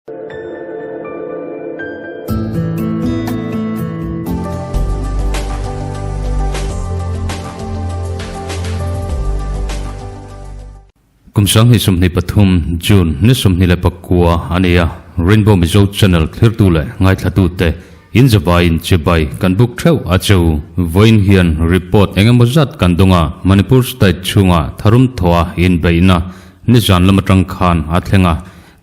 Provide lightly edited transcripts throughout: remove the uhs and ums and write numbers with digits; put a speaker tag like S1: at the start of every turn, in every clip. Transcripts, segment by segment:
S1: Kum 2023 June ni 24 a ni a, Rainbow Mizo Channel thlirtu leh ngaithlatute in zavaiin chibai kan buk theuh a chu. Vawiin hian report eng emaw zat kan dawng a, Manipur state chhunga tharum thawha inbeihna nizan lam atang khan a thleng a,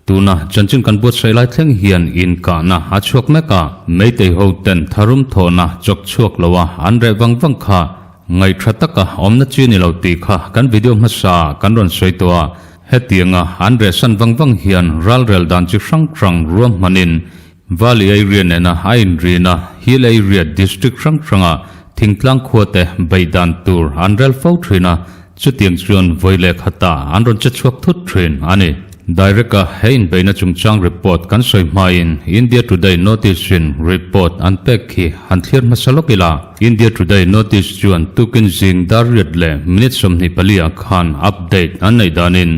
S1: Tuna chanchin kan buatsaih lai thleng hian inkahna a chhuak mek a, Meitei ho ten tharum thawhna chawk chhuak lo a an reh vang vang kha ngaihṭha taka awmna chi ni lo tih kha kan video hmasa ah kan rawn sawi tawh a, hetianga an rehsan vang vang hian ralrel dan chi hrang hrang ruahmanin Valley area nena a inrina Hill area district hrang hranga thingtlang khuate beih dan tur an rel fo thin a, chutiang chuan vawi leh khatah an rawn che chhuak thut thin a ni. Direct-a he inbeihna chungchang report kan sawi hmain India Today notice-in report an pek khi han thlir hmasa lawk ila. India Today notice chuan tukin zing dar riat leh minute 24 ah khan update an neih danin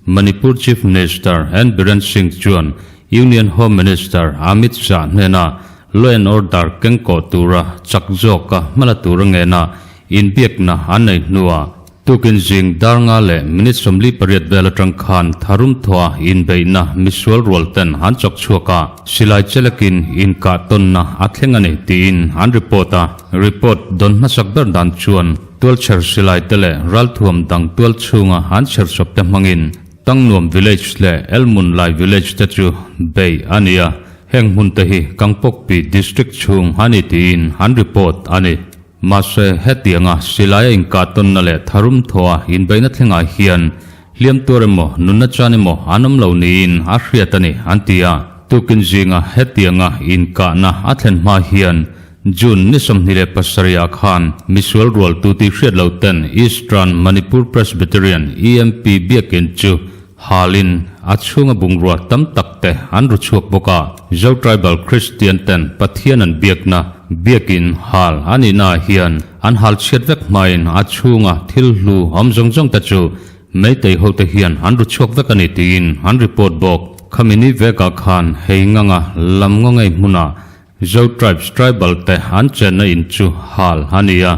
S1: Manipur Chief Minister N Biren Singh chuan Union Home Minister Amit Shah hnena law and order kengkawh tura chak zawka hmala tura ngena inbiakna an nei hnuah tukin zing dar nga leh minute 48 vel atang khan tharum thawha inbeihna misual rual ten an chawk chhuak a, silai chelekin inkah tawnna a thleng a ni tiin an report a. Report dawn hmasak ber dan chuan tualchher silai te leh ralthuam dang tual chhunga an chherchawp te hmangin Tangnuam Village leh Elmunlai Village te chu bei a ni a, heng hmun te hi Kangpokpi District chhung a ni tiin an report a ni. Mahse, hetianga silaia inkah tawnna leh tharum thawha inbeihna thlengah hian hliam tuar emaw nunna chan emaw an awm lo niin a hriat a ni an ti a. Tukin zinga hetianga inkahna a thlen hma hian June ni 27 ah khan misual rual tu tih hriat lo ten Eastern Manipur Presbyterian, EMP, biakin chu halin a chhunga bungrua tam tak te an ru chhuak bawk a. Zo Tribal Christian ten Pathian an biakna biakin hal a nihna ah hian an hal chhiat vek hmain a chhunga thil hlu awm zawng zawng te chu Meitei ho te hian an ru chhuak vek a ni tiin an report bawk. Khami ni vekah khan hei nganga lam ngaw ngei hmunah Zo Tribes Tribal te an chenna in chu hal a ni a,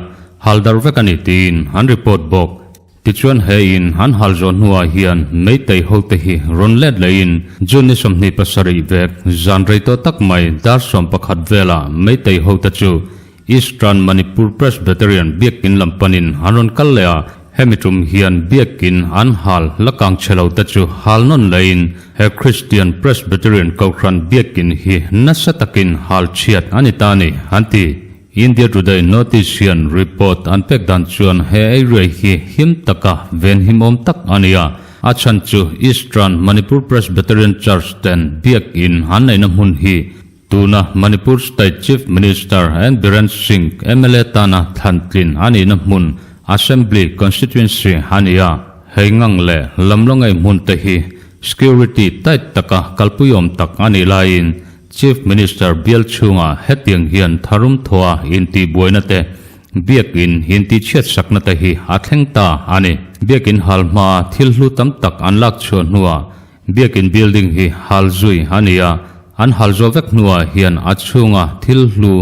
S1: hal dar vek a ni tiin an report bawk. Tichuan he in an hal zawh hnuah hian Meitei ho te hi rawn let lehin June ni 27 vek zan rei tawh tak mai dar 11 velah Meitei ho te chu Eastern Manipur Presbyterian biakin lam panin an rawn kal leh a, hemi tum hian biakin an hal la kang chhe lo te chu hal nawn lehin he Christian Presbyterian Kohhran biakin hi nasa takin hal chhiat a ni ta a ni, an ti. India Today notice hian report an pek dan chuan he area hi him taka ven himawm tak a ni a, a chhan chu Eastern Manipur Presbyterian Church ten biakin an neihna hmun hi Tuna Manipur State Chief Minister N Biren Singh mla tana thlantlin a nihna hmun Assembly Constituency a ni a, hei ngang leh lamlawngei hmun te hi security tight taka kalpuiawm tak a nih laiin Chief Minister bial chhungah hetiang hian tharum thawha intihbuaina te biakin intihchhiatsakna te hi a thleng ta a ni. Biakin hal hmaa thil hlu tam tak an lak chhuah hnuah Biakin building hi hal zui a ni a, an hal zawh vek hnuah hian a chhunga thil hlu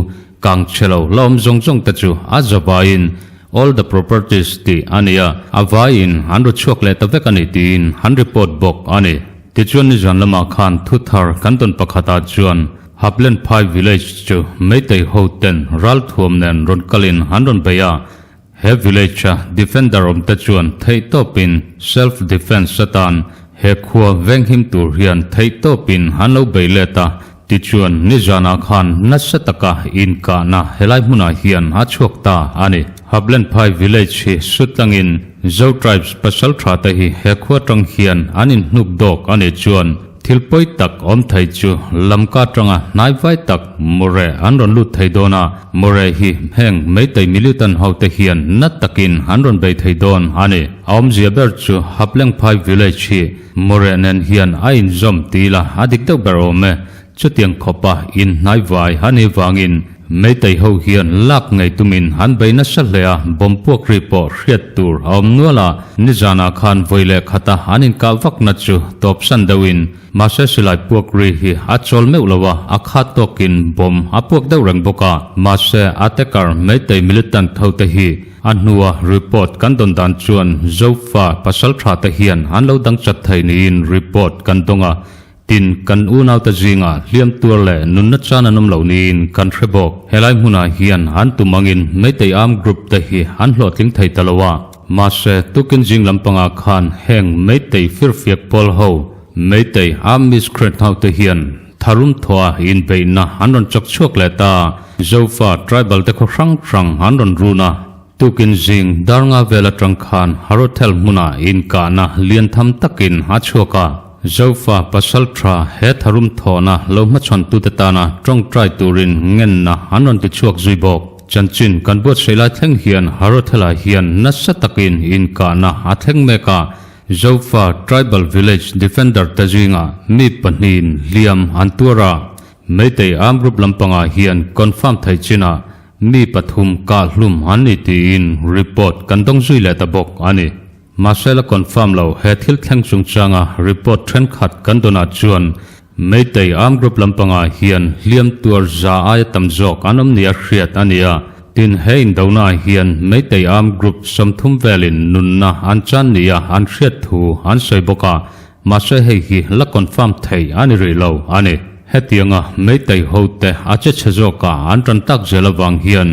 S1: kang chhe lo la awm zawng zawng te chu a zavaiin all the properties tih a ni a, a vaiin an ru chhuak leh ta vek a ni tiin an report bawk a ni. Tichuan nizan lamah khan thu thar kan tawn pakhatah chuan Haplen Phai village chu Meitei ho ten ralthuam nen rawn kalin an rawn bei a, He village a defender awm te chuan theihtawpin self defense atan he khua venghim tur hian theihtawpin an lo bei let a, tichuan nizanah khan nasa taka inkahna helai hmunah hian a chhuak ta a ni. Haplenphai village hi sutlangin Zo tribes pasal tha te hi he khua tang hian an inhnuk dawk a nih chuan Thil pawi tak awm thei chu lamka atanga hnai vai tak Mawre an rawn lut thei dawn a, Mawre hi heng Meitei militant ho te hian na takin an rawn bei thei dawn a ni. A awmzia ber chu Haplengphai village hi Mawre nen hian a inzawm ti ila a dik deuh ber awm e. Chutiang khawpa in hnai vai a nih vangin. Meitei ho hian lak ngei tumin an bei nasa hle a, bomb puak ri pawh hriat tur a awm nual a, nizanah khan vawi leh khata an inkah vakna chu tawpsan deuhin mahse silai puak ri hi a chawl meuh lo a, a khat tawkin bomb a puak deuh reng bawk a, mahse a attacker Meitei militant ho te hi a hnua report kan dawn dan chuan Zofa pasal tha te hian an lo dang chat thei niin report kan dawng a, Tin, kan unaute zingah hliam tuar leh nunna chan an awm loh niin kan hre bawk. Helai hmunah hian an tum angin Meitei Armed Group te hi an hlawhtling thei ta lo a. Mahse, tukin zing lampangah khan heng Meitei firfiak pawl ho, Meitei Armed Miscreant ho te hian tharum thawha inbeihna an rawn chawk chhuak leh ta. Zofa tribal te khaw hrang hrang an rawn run a. Tukin zing dar nga vel atang khan Harothel hmunah inkahna lian tham takin a chhuak a. Zofa pasal tha he tharum thawhna lo hmachhawntute tana tawngtai turin ngenna an rawn ti chhuak zui bawk. Chanchin kan buatsaih lai thleng hian Harothela hian nasa takin inkahna a thleng mek a. Zofa Tribal Village Defender te zingah mi pahnihin hliam an tuar a. Meitei Armed Group lampangah hian confirm thei chinah Mi pathum kah hlum an ni tiin report kan dawng zui leh ta bawk a ni. Mahse la confirm lo he thil thleng chungchanga report thenkhat kan dawnah chuan Meitei Armed Group lampangah hian hliam tuar za aia tam zawk an awm nia hriat a ni a. Tin, he indonaah hian Meitei Armed Group 30 velin nunna an chan nia an hriat thu an sawi bawk a. Mahse hei hi la confirm thei a ni rih lo a ni. Hetianga Meitei hote a che chhe zawka an tan tak zel avang hian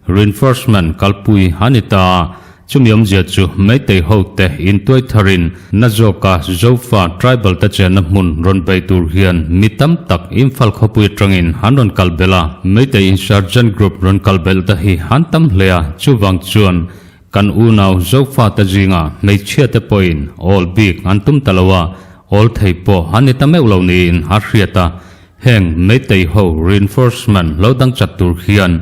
S1: reinforcement kalpui a ni ta a, chumi awmzia chu Meitei hote intuai tharin na zawka Zofa tribal te chenna hmun rawn bei tur hian mi tam tak Imphal khawpui atangin an rawn kal belh a, Meitei insurgent group rawn kal belh te hi an tam hle a, chuvang chuan Kan unau Zofate zingah hmeichhiate pawhin awl bik an tum ta lo a, awl thei pawh an ni ta meuh lo niin a hriat a. Heng Meitei ho reinforcement lo dang chat tur hian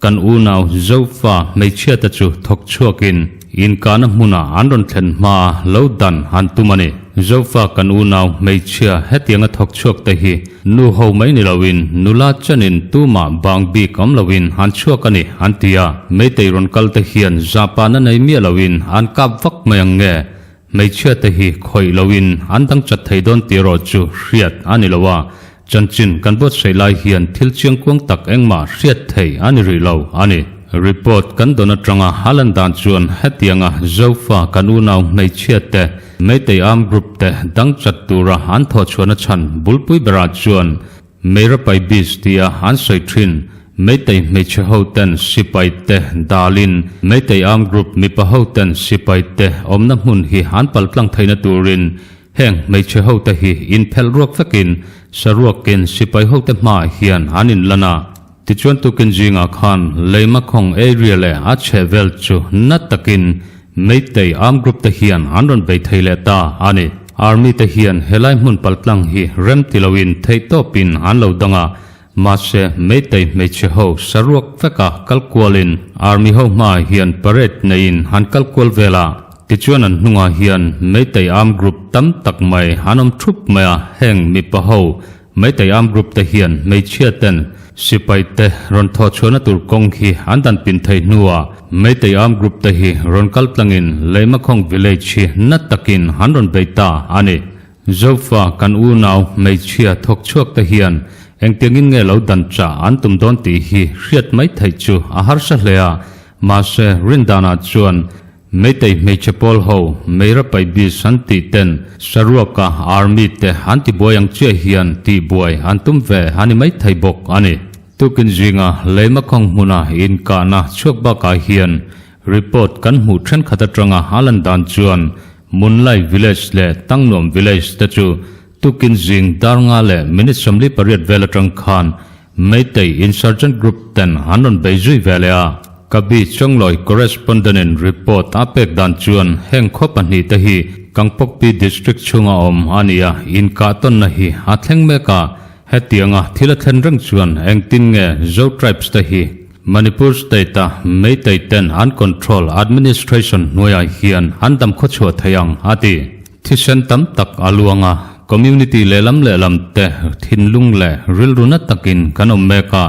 S1: kan unau Zofa hmeichhiate chu thawk chhuakin inkahna hmunah an rawn thlen hmaa lo dan an tum a ni. Zofa kan unau hmeichhia hetianga thawk chhuak te hi Nu ho mai ni loin nula chanin tumah bang bik awm loin an chhuak a ni an ti a. Meitei rawn kal te hian zahpahna nei miah loin an kap vak mai ang nge? Hmeichhia te hi khawih loin an dang chat thei dawn tih erawh chu hriat a ni lo a. Chanchin kan buatsaih lai hian thil chiangkuang tak engmah hriat thei a ni rih lo a ni. Report kan dawn atanga a lan dan chuan hetianga Zofa kan unau hmeichhia te Meitei Armed Group te dang chat tura an thawhchhuahna chhan bulpui berah chuan Meirapai Beach tia an sawi thin Meitei hmeichhe ho ten sipai te dalin Meitei Armed Group mipa ho ten sipai te awmna hmun hi an paltlang theihna turin heng hmeichhe ho te hi inphelh ruak vekin saruakin sipai ho te hmaah hian an inlan a. Tichuan tukin zingah khan Leimakhawng area leh a chhehvel chu na takin Meitei Armed Group te hian an rawn bei thei leh ta a ni. Army te hian helai hmun paltlang hi rem ti loin theihtawpin an lo dang a, mahse Meitei hmeichhe ho saruak veka kal kualin Army ho hmaah hian parade neiin an kal kual vel a. Tichuan an hnungah hian Meitei Armed Group tam tak mai an awm thup mai a, heng mipa ho Meitei Armed Group te hian hmeichhia ten sipai te rawn thawh chhuahna tur kawng hi an dan pin thei hnuah Meitei Armed Group te hi rawn kal tlangin Leimakhawng Village hi na takin an rawn bei ta a ni. Zofa kan unau hmeichhia thawk chhuak te hian engtiangin nge lo dan chah an tum dawn tih hi hriat mai theih chu a harsa hle a, mahse rindanah chuan Meitei hmeichhe pawl ho Meira pai bis an tih ten Saruaka Army te an ti buai ang chiah hian tih buai an tum ve a ni maithei bawk a ni. Tukin zinga Leimakhawng hmuna inkahna chhuak bakah hian report kan hmuh thenkhat atanga a lan dan chuan Munlai Village leh Tangnuam Village te chu tukin zing dar nga leh minute 48 vel atang khan Meitei insurgent group ten an rawn bei zui ve leh a, Kabi Chawnglawi correspondent in report a pek dan chuan heng khaw pahnih te hi Kangpokpi district chhunga awm a ni a, inkah tawnna hi a thleng mek a, hetianga thil a thlen reng chuan engtin nge Zo tribes te hi Manipur state a Meitei ten an control administration hnuaiah hian an dam khawchhuah thei ang a ti. Thisen tam tak a luang a, community lehlam lehlam te thinlung leh rilru na takin kan awm mek a.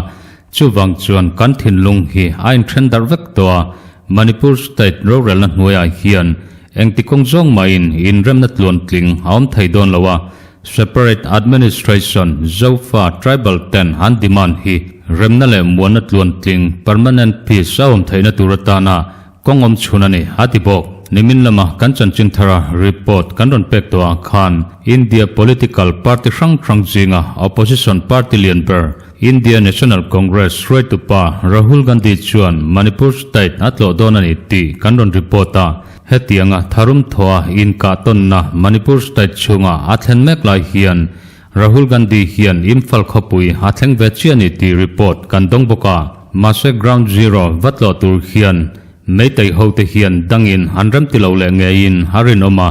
S1: Chuvang chuan kan thinlung hi a inthen darh vek tawh a, Manipur state rorelna hnuaiah hian engti kawng zawng mahin inremna tluantling a awm thei dawn lo a, separate administration Zofa tribal ten an demand hi remna leh muanna tluantling permanent peace a awm theihna tur atana Kawng awm chhun a ni, a ti bawk. Nimin lama kan chanchin thara report kan rawn pek tawh ah khan India political party hrang hrang zinga opposition party lian ber India National Congress hruaitupa Rahul Gandhi chuan Manipur state a tlawh dawn a ni tih kan rawn report a. Hetianga tharum thawha inkah tawnna Manipur state chhunga a thlen mek lai hian Rahul Gandhi hian Imphal khawpui a thleng ve chiah a ni tih report kan dawng bawk a. Mahse ground zero va tlawh tur hian Meitei hote hian dangin an remti lo leh ngeiin a rinawm a.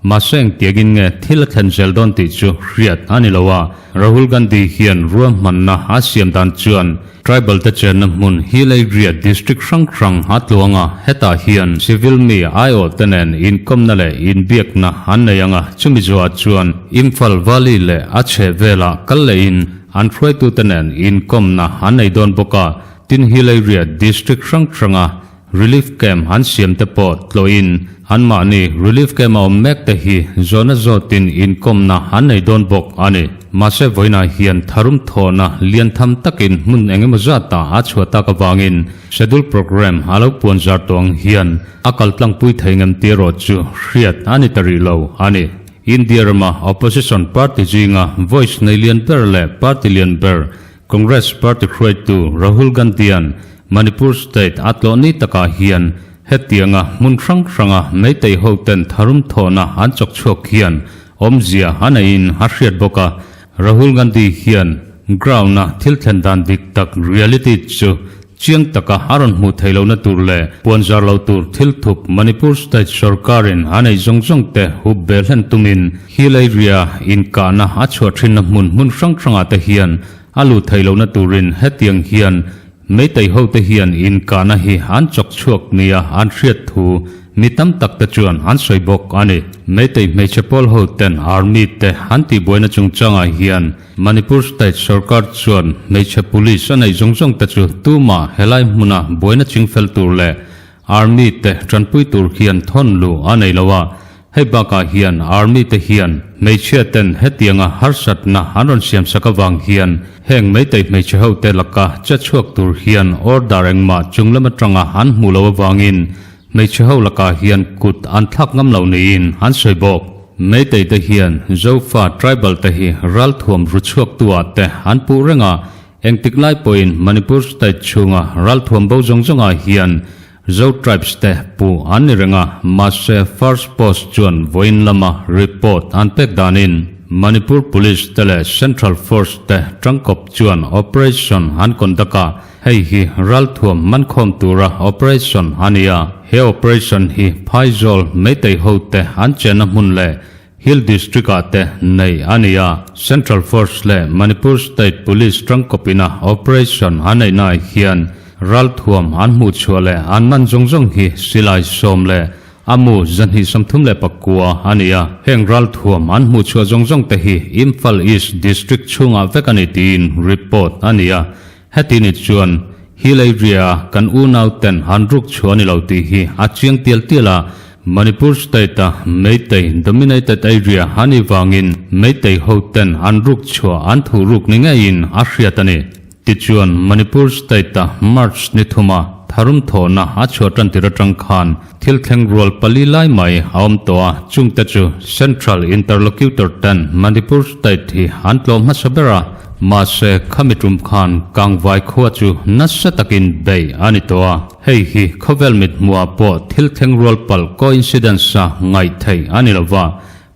S1: Mahse engtiangin nge thil a thlen zel dawn tih chu hriat a ni lo a. Rahul Gandhi hian ruahmanna a siam dan chuan Tribal te chenna hmun Hill Area district hrang hrang a tluang a, hetah hian civil mi aiawh te nen inkawmna leh inbiakna an nei ang a, chumi zuah chuan Imphal Valley leh a chheh velah kal lehin an hruaitute nen inkawmna an nei dawn bawk a, tin Hill Area district hrang hranga Relief camp an siam te pawh tlawhin anmahni relief camp a awm mek te hi zawhna zawtin inkawmna an nei dawn bawk a ni. Mahse vawiinah hian tharum thawhna lian tham takin hmun engemaw zatah a chhuah tak avangin schedule programme a lo puan zar tawh ang hian a kal tlangpui thei ngem tih erawh chu hriat a ni ta rih lo a ni. India rama opposition party zinga voice nei lian ber leh party lian ber Congress party hruaitu Rahul Gandhi-a'n Manipur state a tlawh ni takah hian hetianga hmun hrang hranga Meitei hoten tharum thawhna an chawk chhuak hian awmzia a neihin a hriat bawk a. Rahul Gandhi hian ground-a thil thlen dan dik tak reality chu chiang taka a rawn hmuh theih lohna tur leh puanzar lo tur thil thup Manipur state sorkarin a neih zawng zawng te hup bel hlen tumin Hill area inkahna a chhuah thinna hmun hmun hrang hrangah te hian a luh theih lohna turin hetiang hian Meitei hote hian inkahna hi an chawk chhuak nia an hriat thu mi tam tak te chuan an sawi bawk a ni. Meitei hmeichhe pawl hoten army te an tihbuaina chungchangah hian Manipur state sorkar chuan hmeichhe police a neih zawng zawng te chu tumah helai hmuna buaina chingfel tur leh army te tanpui tur hian thawn luh a nei lo a. Hei bakah hian army te hian hmeichhia ten hetianga harsatna an rawn siam sak avang hian heng meitei hmeichhe ho te laka che chhuak tur hian order engmah chunglam atanga an hmuh loh avangin hmeichhe ho lakah hian kut an thlak ngam lo niin an sawi bawk. Meitei te hian Zofa tribal te hi ralthuam ru chhuak tu ah te an puh reng a, engtik lai pawhin Manipur state chhunga ralthuam bo zawng zawngah hian Zo tribes te pu an ni reng a, mahse First Post chuan vawiin lama report an pek danin Manipur Police te leh Central Force te tangkawp chuan operation an conduct a, hei hi ralthuam mankhawm tura operation a ni a. He operation hi Phaizawl Meitei hote an chenna hmun leh Hill District ah te nei a ni a, Central Force leh Manipur State Police tangkawpina operation an neihnaah hian ralthuam an hmuh chhuah leh an man zawng zawng hi silai sawm leh a mu 239 a ni a. Heng ralthuam an hmuh chhuah zawng zawng te hi Imphal East District chhungah vek a ni tiin report a ni a. Heti ni chuan Hill area kan unau ten han ruk chhuah a ni lo tih hi a chiang tial tial a, Manipur state a Meitei dominated area a nih vangin Meitei ho ten an ruk chhuah an thuh ruk ni ngeiin a hriat a ni. Tichuan Manipur state a March ni thuma tharum thawhna a chhuah tan tir atang khan thil thleng rual pali lai mai a awm tawh a, chungte chu Central interlocutor ten Manipur state hi an tlawm hmasa ber a, Mahse, khami tum khan Kangvai khua chu nasa takin bei a ni tawh a. Hei hi khawvel mit hmuhah pawh thil thleng rual palh coincidence a ngaih theih a ni lova.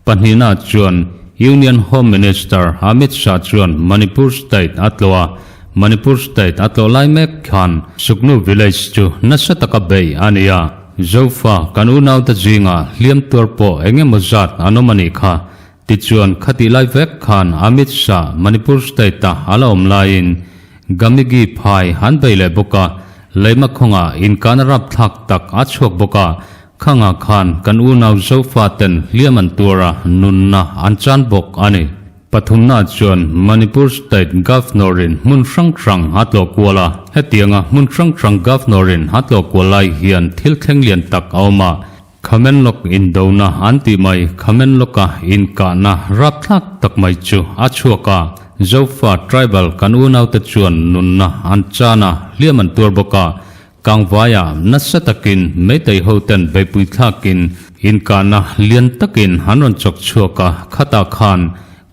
S1: Pahnihna chuan Union Home Minister Amit Shah chuan Manipur state a tlawh a. Manipur state a tlawh lai mek khan Suknu village chu nasa taka bei a ni a. Zofa kan unaute zingah hliam tuar pawh eng emaw zat an awm a nih kha. Tichuan, khatih lai vek khan Amit Shah Manipur state-a a la awm laiin Gamigi phai an bei leh bawk a, leima khawngah inkan a rapthlak tak a chhuak bawk a, khangah khan kan unau Zofa ten hliam an tuar a, nunna an chan bawk a ni. Pathumna chuan Manipur State Governor-in hmun hrang hrang a tlawh kual a. Hetianga hmun hrang hrang Governor-in a tlawh kual lai hian thil thleng lian tak a awm a. Khamenlawk indona an tih mai Khamenlawka inkahna rapthlak tak mai chu a chhuak a. Zofa tribal kan unaute chuan nunna an chan a, hliam an tuar bawk a. Kangvaia nasa takin Meitei hoten beipui thlakin inkahna lian takin an rawn chawk chhuak a, khatah khan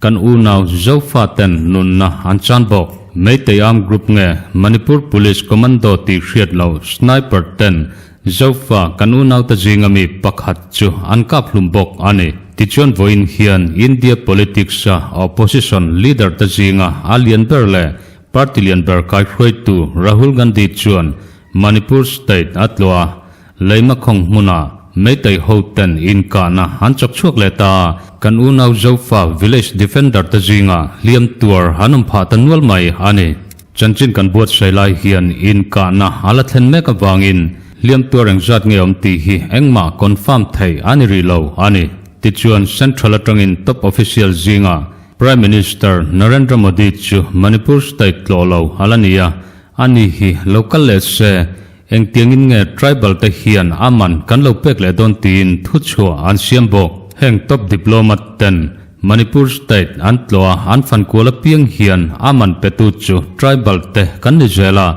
S1: kan unau Zofaten nunna an chan bawk. Meitei Armed Group nge Manipur Police Commando tih hriat loh Sniper ten Zofa kan unaute zinga mi pakhat chu an kap hlum bawk a ni. Tichuan vawiin hian India politics-a opposition leader te zinga a lian ber leh Party lian ber kaihruaitu Rahul Gandhi chuan Manipur state a tlawh a, Leimakhawng hmuna Meitei hoten inkahna an chawk chhuak leh ta a, kan unau Zofa village defender te zinga hliam tuar an awm phah ta nual mai a ni. Chanchin kan buatsaih lai hian inkahna a la thlen mek avangin hliam tuar engzat nge awm tih hi engmah confirm theih a ni rih lo a ni. Tichuan Central atangin top official zinga Prime Minister Narendra Modi chu Manipur state tlawh lo a la ni a, ani hi lo kal leh se, engtiangin nge tribal te hian a man kan lo pek leh dawn tiin thuchhuah an siam bawk. Heng top diplomat ten Manipur state an tlawh a, an fankual apiang hian a man petu chu tribal te kan ni zel a,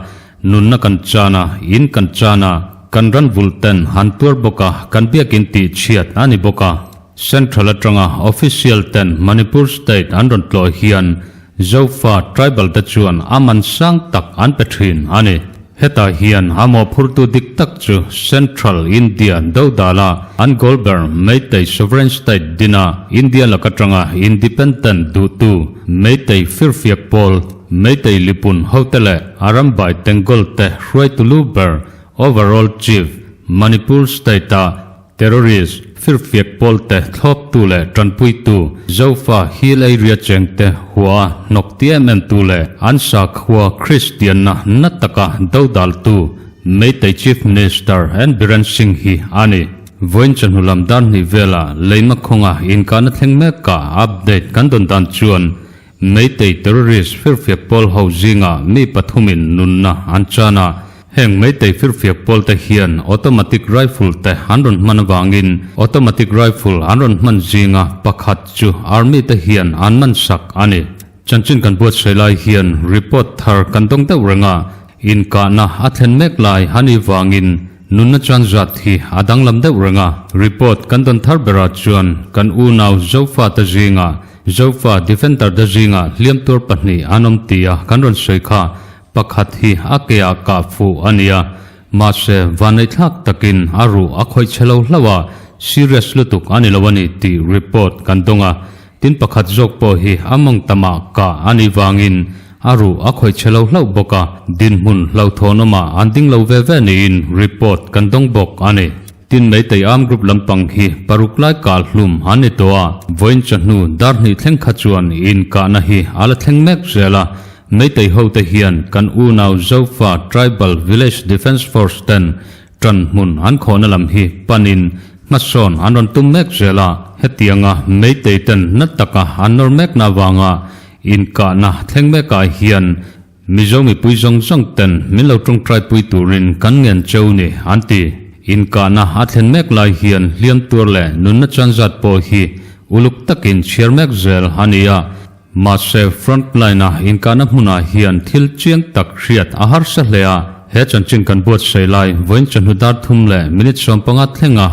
S1: nunna kan chan a, in kan chan a, kan ran vul ten han tuar bawk a, kan biakin tih chhiat a ni bawk a. Central atanga official ten Manipur state an rawn tlawh hian Zofa tribal te chuan a man sang tak an pe thin a ni. Hetah hian a mawhphurtu dik tak chu Central India dodala an goal ber Meitei sovereign state dina India lak atanga independent duhtu Meitei firfiak pawl Meitei lipun hote leh Arambai Tengol te hruaitu lu ber Overall Chief Manipur state-a Terrorist, firfiak pawlte thlawptu leh tanpuitu, Zofa Hill Area chengte hua hnawk ti em em tu leh an sakhua Kristianna na taka dodaltu Meitei Chief Minister N Biren Singh hi a ni. Vawiin chawhnu lam dar hnih velah leima khawnga inkahna thleng mekah update kan dawn dan chuan Meitei terrorist firfiak pawl ho zingah mi pathumin nunna an chan a, heng Meitei firfiak pawl te hian automatic rifle te an rawn hman avangin automatic rifle an rawn hman zinga pakhat chu army te hian an man sak a ni. Chanchin kan buatsaih lai hian report thar kan dawng deuh reng a, inkahna a thlen mek lai a nih vangin nunna chan zat hi a danglam deuh reng a. Report kan dawn thar berah chuan kan unau Zofate zingah Zofa defender te zingah hliam tur pahnih an awm tia kan rawn sawi kha pakhat hi a ke ah kah fuh a nia. Mahse, vanneihthlak takin a ruh a khawih chhe lo hlauh a, serious lutuk a ni lo a ni tih report kan dawng a. Tin pakhat zawk pawh hi a mawng tamah kah a nih vangin a ruh a khawih chhe lo hlauh bawk a, dinhmun hlauhthawnawmah an ding lo ve ve niin report kan dawng bawk a ni. Tin Meitei Armed Group lampang hi paruk lai kal hlum an ni tawh a, vawiin chawhnu dar hnih thleng kha chuan inkahna hi a la thleng mek zel a, Meitei hote hian kan unau Zofa Tribal Village Defence Force ten tan hmun an khawhna lam hi panin hmasawn an rawn tum mek zel a, hetianga Meitei ten na taka an nawr mekna avanga inkahna thleng mekah hian Mizo mipui zawng zawng ten min lo tawngtai pui turin kan ngen cheu ni an ti. Inkahna a thlen mek lai hian hliam tuar leh nunna chan zat pawh hi uluk takin chhiar mek zel a ni a. Mahse front line a inkahna hmunah hian thil chiang tak hriat a harsa hle a. He chanchin kan buatsaih lai vawiin chawhnu dar thum leh minute 15 thlenga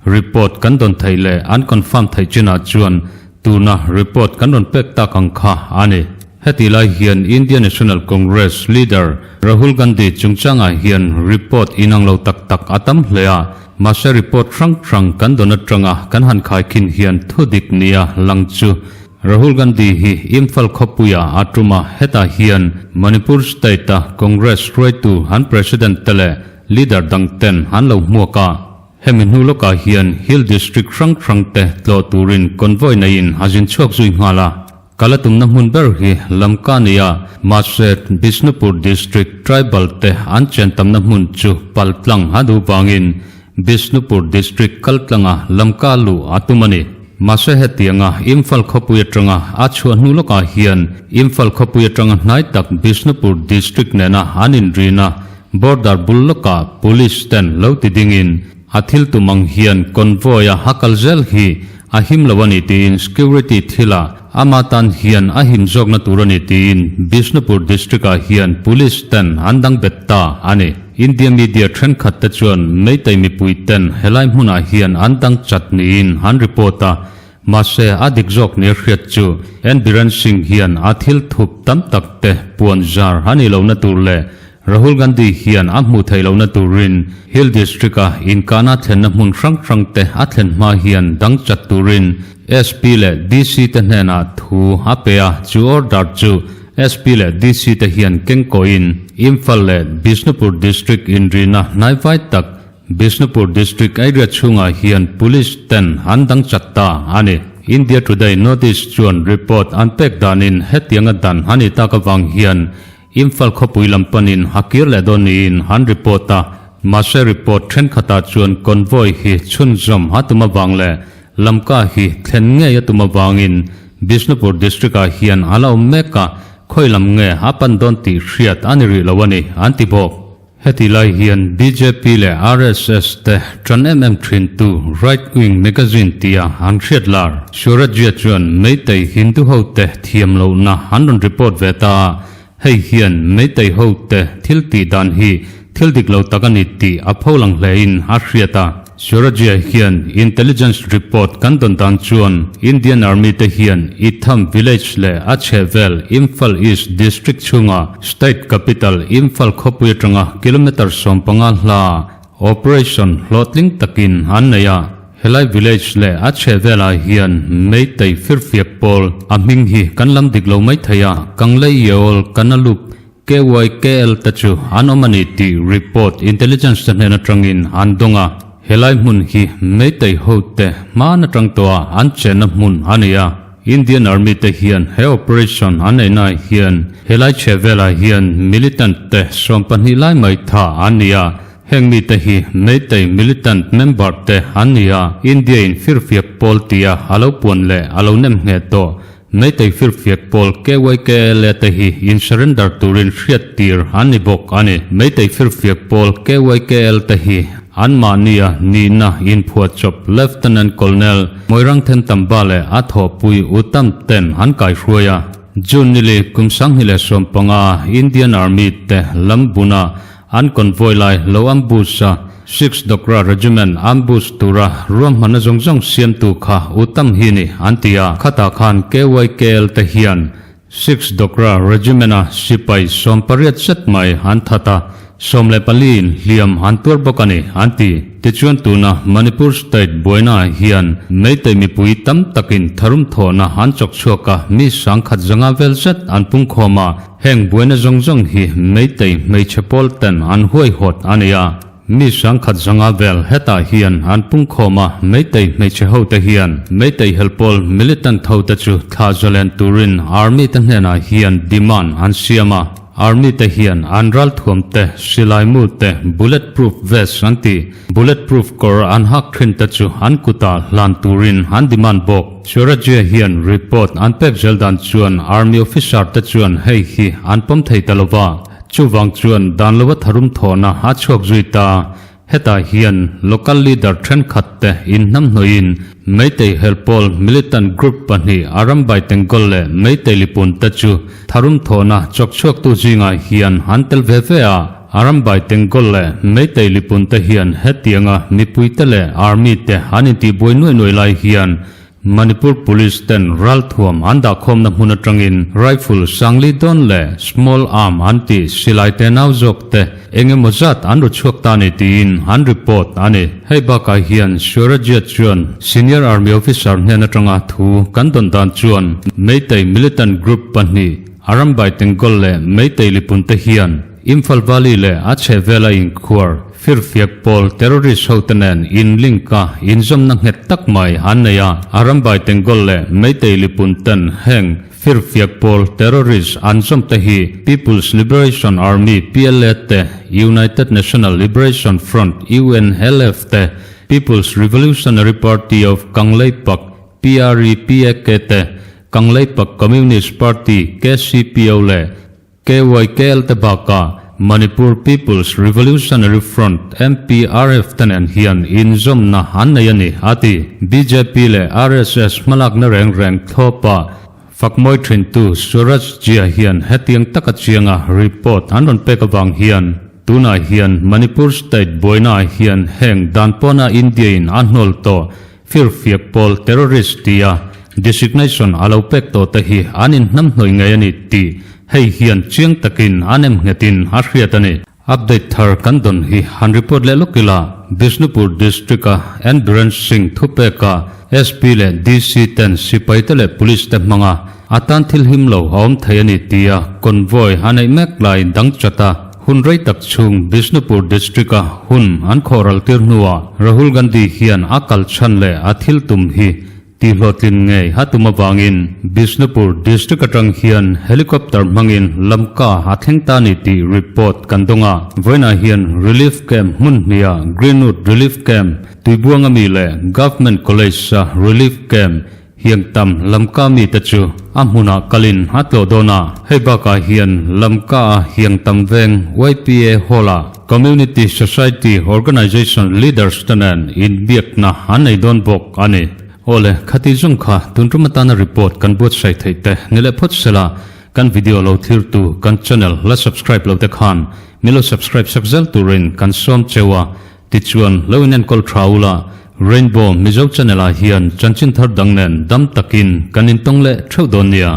S1: report kan dawn theih leh an confirm theih chinah chuan tuna report kan rawn pek tak ang kha a ni. Heti lai hian India National Congress leader Rahul Gandhi chungchangah hian report inang lo tak tak a tam hle a, mahse report hrang hrang kan dawn atanga kan han khaikhin hian thudik nia lang chu Rahul Gandhi hi Imphal khawpuia a tum a, hetah hian Manipur state-a Congress hruaitu an president te leh leader dang ten an lo hmuak a. Hemi hnu lawkah hian Hill District hrang hrang te tlawh turin convoy neiin a zin chhuak zui nghal a. Kala tumna hmun ber hi Lamka a ni a, mahse Bishnupur District tribal te an chen tamna hmun chu paltlang a duh vangin Bishnupur District kaltlanga Lamka luh a tum a ni. Mahse hetianga Imphal khawpui atanga a chhuah hnu lawkah hian Imphal khawpui atanga hnai tak Bishnupur District nena an inrina border bul lawkah Police ten lo ti dingin a thil tum ang hian convoy a ha kal zel hi a him lo a ni tiin security thila ama tan hian a him zawkna tur a ni tiin Bishnupur District ah hian Police ten an dang bet ta a ni. India media thenkhat te chuan Meitei mipui ten helai hmunah hian an dang chat niin an report a, mahse a dik zawk nia hriat chu N Biren Singh hian a thil thup tam tak te puan zar a nih lohna tur leh Rahul Gandhi hian a hmuh theih lohna turin Hill District-a inkahna thlenna hmun hrang hrang te a thlen hma hian dang chat turin SP leh DC te hnenah thu a pe a, chu order chu SP leh DC te hian kengkawiin Imphal leh Bishnupur District inrina hnaivai tak Bishnupur District area chhungah hian Police ten an dang chat ta a ni. India Today Notice chuan report an pek danin hetianga dan a nih tak avang hian Imphal khawpui lam panin a kir leh dawn niin an report a, mahse report thenkhatah chuan convoy hi chhunzawm a tum avang leh Lamka hi thlen ngei a tum avangin Bishnupur District-ah hian a la awm mek a, khawi lam nge a pan dawn tih hriat a ni rih lo a ni, an ti bawk. Heti lai hian bjp leh RSS te tan em em thintu Right Wing Magazine tia an hriat lar Swarajya chuan Meitei Hindu hote thiam lohna an rawn report ve ta a, hei hian Meitei hote thil tih dan hi thil dik lo tak a ni tih a pholang hlein a hriat a. Swarajya hian intelligence report kan dawn dan chuan Indian Army te hian Itham village leh a chhehvel Imphal East District chhunga state capital Imphal khawpui atanga kilometre 15 hla operation hlawhtling takin an nei a. Helai village leh a chhehvelah hian Meitei firfiak pawl a hming hi kan lam dik lo mai thei a, Kanglei Yeol Kanalup KYKL te chu an awm a ni tih report intelligence te hnen atangin an dawng a, helai hmun hi Meitei hote hman atang tawha an chenna hmun a ni a, Indian Army te hian he operation an neihnaah hian helai chhehvelah hian militant te 12 lai mai tha an ni a, heng mite hi Meitei militant member te an ni a, India in firfiak pawl tia a lo puan leh a lo nem ngheh tawh. Meitei firfiak pawl KYKLA te hi in surrender turin hriat tir an ni bawk a ni. Meitei firfiak pawl KYKL te hi an mahnia nihna inphuahchawp Lieutenant Colonel Moirangthen Tamba leh a thawhpui Uttam ten an kaihruai a. June nili kum 2015 Indian Army te lam buna An convoy lai lo ambush a, Six Dogra Regiment ambush tura ruahmanna zawng zawng siamtu kha Uttam hi ni an ti a, khatah khan KYKL te hian Six Dogra Regiment-a sipai 18 zet mai an that a, 14 in hliam an tuar bawk a ni an ti. Tichuan tuna Manipur State buainaah hian Meitei mipui tam takin tharum thawhna an chawk chhuak a, mi 1,500 vel zet an pungkhawm a, Heng buaina zawng zawng hi Meitei hmeichhe pawl ten an huaihawt a ni a, mi 1,500 vel hetah hian an pungkhawm a, Meitei hmeichhe hote hian Meitei helpawl militant hote chu thlah zalen turin Army te hnenah hian demand an siam a, Army te hian an ralthuam te, silai mu te, bullet proof vest an ti, bullet proof kawr an hak thin te chu an kutah hlan turin an demand bawk. Swarajya hian report an pek zel dan chuan Army officer te chuan hei hi an pawm thei ta lova, chuvang chuan dan lova tharum thawhna a chhuak zui ta. Hetah hian local leader thenkhat te inhnamhnawhin Meitei helpawl militant group pahnih Arambai Tengol leh Meitei Lipun te chu tharum thawhna chawk chhuaktu zingah hian an tel ve ve a. Arambai Tengol leh Meitei Lipun te hian hetianga mipuite leh Army te an intihbuai nuai nuai lai hian Manipur Police ten ralthuam an dahkhawmna hmun atangin rifle sangli dawn leh small arm an tih silai te nau zawk te eng emaw zat an ru chhuak ta ni tiin an report a ni. Hei bakah hian Swarajya chuan Senior Army Officer hnen atanga thu kan dawn dan chuan Meitei militant group pahnih Arambai Tengol leh Meitei Lipun te hian Imphal Valley leh a chhehvela inkhuar firfiak pawl terrorist hote nen in link a inzawmna nghet tak mai an nei a, Arambai Tengol leh Meitei Lipun ten heng firfiak pawl terrorist an zawm te hi People's Liberation Army, PLA, te, United National Liberation Front, UNLF, te, People's Revolutionary Party of Kangleipak, PREPAK te, Kangleipak Communist Party, KCPO, leh KYKL te bakah Manipur People's Revolutionary Front, MPRF, te nen hian inzawmna an nei a ni, a ti. Bjp leh RSS hmalakna reng reng thlawpa fakmawi thintu Suraj Jia hian hetiang taka chianga report an rawn pek avang hian tunah hian Manipur state buainaah hian heng dan pawna India-in a hnawl tawh Firfiak pawl terrorist tia designation a lo pek tawh te hi an inhnamhnawih ngei a ni tih hei hian chiang takin a nem nghetin a hriat a ni. Update thar kan dawn hi han report leh lawk ila, Bishnupur District-a N Biren Singh thupeka SP leh DC ten sipai te leh Police te hmanga a tan thil him lo a awm thei a ni tia convoy a neih mek lai dang chat a. Hun rei tak chhung Bishnupur District-a hun an khawhral tir hnuah Rahul Gandhi hian a kal chhan leh a thil tum hi tihhlawhtlin ngei a tum avangin Bishnupur District atang hian helicopter hmangin Lamka a thleng ta ni tih report kan dawng a. Vawiinah hian Relief Camp hmun hniha Greenwood Relief Camp, Tuibuanga mi leh Government College-a Relief Camp Hiang tam Lamka mite chu a hmunah kalin a tlawh dawn a, hei bakah hian Lamka a Hiang Tam Veng YPA Hall-ah Community Society Organization Leaders te nen inbiakna an nei dawn bawk a ni. Awle, khati zawng kha tun tum atana report kan buatsaih theih te ni leh phawt sela, kan video lo thirtu kan channel la subscribe lo te khan min lo subscribe sak zel turin kan sawm cheu a, Tichuan, lo inenkawl tha ula, Rainbow Mizo Channel ah hian chanchin thar dang nen dam takin kan intawng leh theuh dawn nia.